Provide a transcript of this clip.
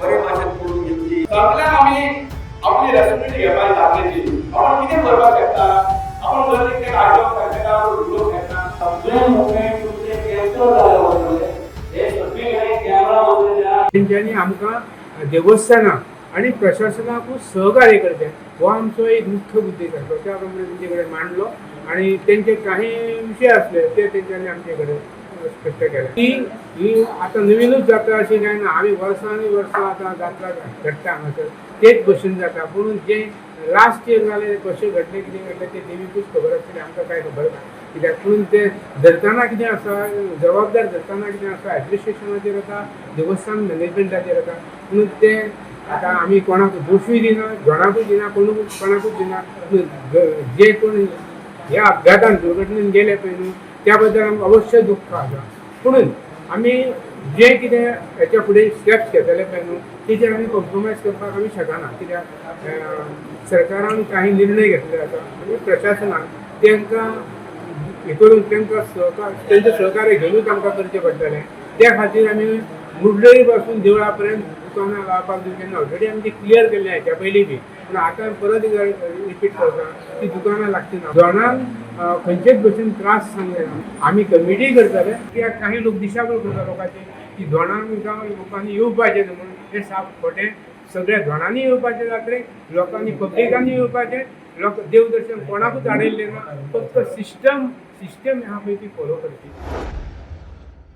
बरे भाशेन करून घेवची. सगळ्यांक आमी आपली रेस्पॉन्सिबिलिटी घेवपाक जात्रेची. आपण कितें करपाक शकता, आपण जर कितें आडोवंक शकता, आपण उलोवंक शकता. सगळे मुवमेंट तुमचे कॅप्चर जाले वतले, हे सगळे कडेन कॅमेरा बसलेले आहा. तेंच्यांनी आमकां देवस्थानाक आनी प्रशासनाकूच सहकार्य करचें हो आमचो एक मुख्य उद्देश आसलो. त्या प्रमाणे तेंचे कडेन मांडलो आनी तेंचे काही विशय आसले ते तेंच्यांनी आमचे कडेन स्पश्ट केले. ती ही आतां नवीनूच जात्रा अशी काय ना, आमी वर्सां आनी वर्सां आतां जात्रा घडटा हांगासर तेच भशेन जाता. पूण जें लास्ट इयर जालें, कशें घडलें, कितें घडलें तें देवीकूच खबर आसतलें, आमकां कांय खबर ना. कित्याक पूण ते धरतना कितें आसा, जबाबदार धरतना कितें आसा, एडमिनिस्ट्रेशनाचेर आसा, देवस्थान मॅनेजमेंटाचेर आसा. पूण ते आतां आमी कोणाक दोशूय दिना, कोणाकूय दिना, कोणूक कोणाकूच दिना. पूण जे कोण ह्या अपघातान दुर्घटनेन गेले पळय न्हू, त्या बद्दल आमकां अवश्य दुख्ख आसा. पुणून आमी जे कितें हेच्या फुडें स्टेप्स घेतले पळय न्हू, तेजेर आमी कॉम्प्रोमायज करपाक आमी शकना. कित्याक सरकारान काही निर्णय घेतले आसा आनी प्रशासनान तांकां हे करून तांकां सहकार, तेंचें सहकार्य घेवनूच आमकां करचें पडटलें. त्या खातीर आमी मुरडळी पासून देवळा पर्यंत दुकानां लावपाक दिवचें ना. ऑलरेडी आमी ती क्लियर केल्लें हेच्या पयलीं बी, पूण आतां परत एकदां रिपीट करता, ती दुकानां लागची ना. दोणांक खंयचेच भशेन त्रास सांगले ना. आमी कमिटी करतले, कित्याक काही लोक दिशाभूल करता लोकांची की दोणांक जावं लोकांनी येवपाचें न्हू म्हणून. हें साप खोटें. सगळ्या दोणांनी येवपाचें जात्रेक, लोकांनी पब्लिकांनी येवपाचें. लोक देवदर्शन कोणाकूच आडयल्लें ना. फक्त सिस्टम आहा पळय ती फॉलो करची.